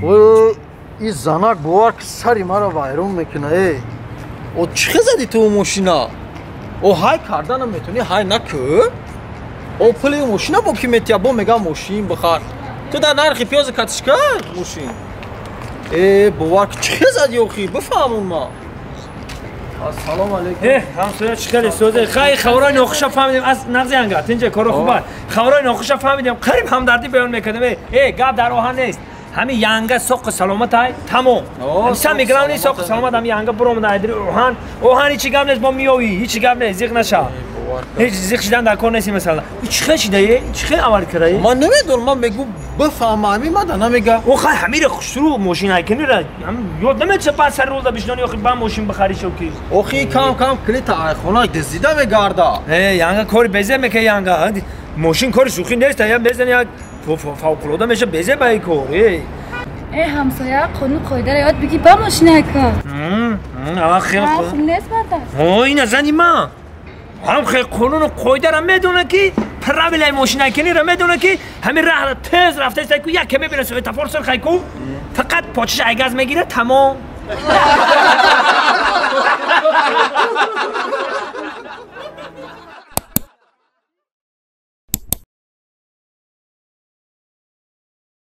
Ой, и занак бовар ки сари маро вайрон мекуна. Э, о чӣ хел зади ту мошина? О ҳай карданам метавонӣ, ҳай накӯ. О пули мошина бо ки метия, бо мега мошин бихар. Ту дар нархи пиёзи катишка мошин. Э, бовар ки чӣ хел зади охи, бифаҳмон ма. Ассалому алейкум. Э, ҳамсоя, чӣ хеле созе? Хай, хабарҳои нохуша фаҳмидем аз нағзи анга. Тинҷа, коро хуба. Хабарҳои нохуша фаҳмидем. Қариб ҳамдардӣ баён мекардем. Э, гап дар оҳан нест. Ҳами янга соқи саломат ай, тамом. Сами главный соқи саломат, ҳами янга буромада айдри оҳан. Оҳан ҳичи гап нест, бо миёвӣ, ҳичи гап нест, зиқ наша. Ҳеҷ зиқ шидан дар кор нест масалан. Чӣ хел шидае? Чӣ хел аввал кардае? Ман намедонам, ман мегӯ бифаҳма, ҳами мада намега. О хай, ҳамира хушрӯ мошин айканира. Ёд намеча баъд сари рӯза бишнони, охи ба мошин бихари шо ки. Охи кам кам клита айхона дизида мегарда. Э, янга кори безе мека янга. Мошин кори шӯхӣ нест, я мезани як фавқулода меша безе ба ин кор. Э. Э, ҳамсоя, қонун қоидаро ёд бигир, ба мошина ка. Ава хел. Хуб нест марда. О, ина зани ман. Ҳам хел қонуну қоидаро медона ки правилаи мошинакиниро медона ки ҳамин раҳра тез рафта ку яке мебина светофор сирхай ку фақат почиш ай газ мегира, тамом.